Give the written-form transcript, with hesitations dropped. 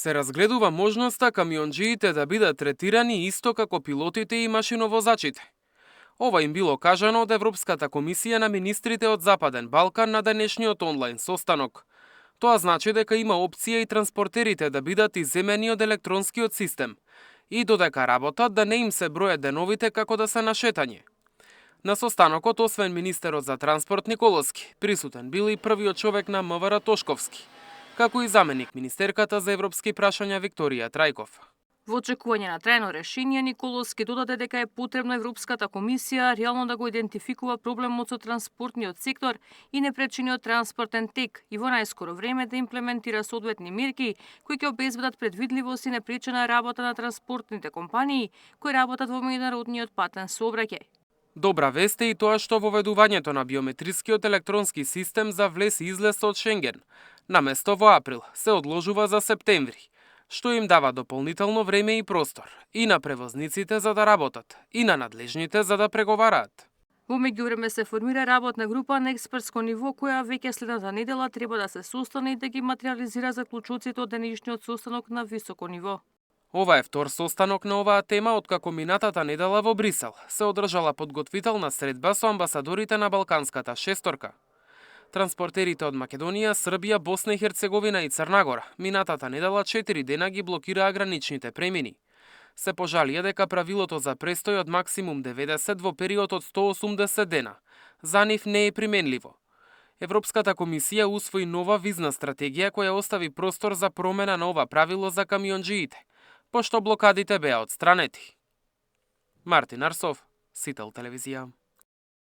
Се разгледува можноста камионџиите да бидат третирани исто како пилотите и машиновозачите. Ова им било кажано од Европската комисија на министрите од Западен Балкан на денешниот онлайн состанок. Тоа значи дека има опција и транспортерите да бидат изземени од електронскиот систем и додека работат да не им се бројат деновите како да се на шетање. На состанокот, освен министерот за транспорт Николовски, присутен бил и првиот човек на МВР Тошковски, како и заменик министерката за европски прашања Викторија Трајков. Во очекување на трајно решение, Николовски додаде дека е потребно Европската комисија реално да го идентификува проблемот со транспортниот сектор и непречениот транспортен тек и во најскоро време да имплементира соодветни мерки кои ќе обезбедат предвидливост и непречена работа на транспортните компании кои работат во меѓународниот патен сообраќај. Добра вест е и тоа што воведувањето на биометрискиот електронски систем за влез и излез од Шенген, наместо во април, се одложува за септември, што им дава дополнително време и простор и на превозниците за да работат, и на надлежните за да преговараат. Во меѓувреме се формира работна група на експертско ниво која веќе следната недела треба да се состане и да ги материализира заклучоците од денешниот состанок на високо ниво. Ова е втор состанок на оваа тема откако минатата недела во Брисел се одржала подготвителна средба со амбасадорите на Балканската шесторка. Транспортерите од Македонија, Србија, Босна и Херцеговина и Црна Гора минатата недела 4 дена ги блокираа граничните премини. Се пожалија дека правилото за престој од максимум 90 во период од 180 дена за нив не е применливо. Европската комисија усвои нова визна стратегија која остави простор за промена на ова правило за камионџиите, пошто блокадите беа отстранети. Мартин Арсов, Сител телевизија.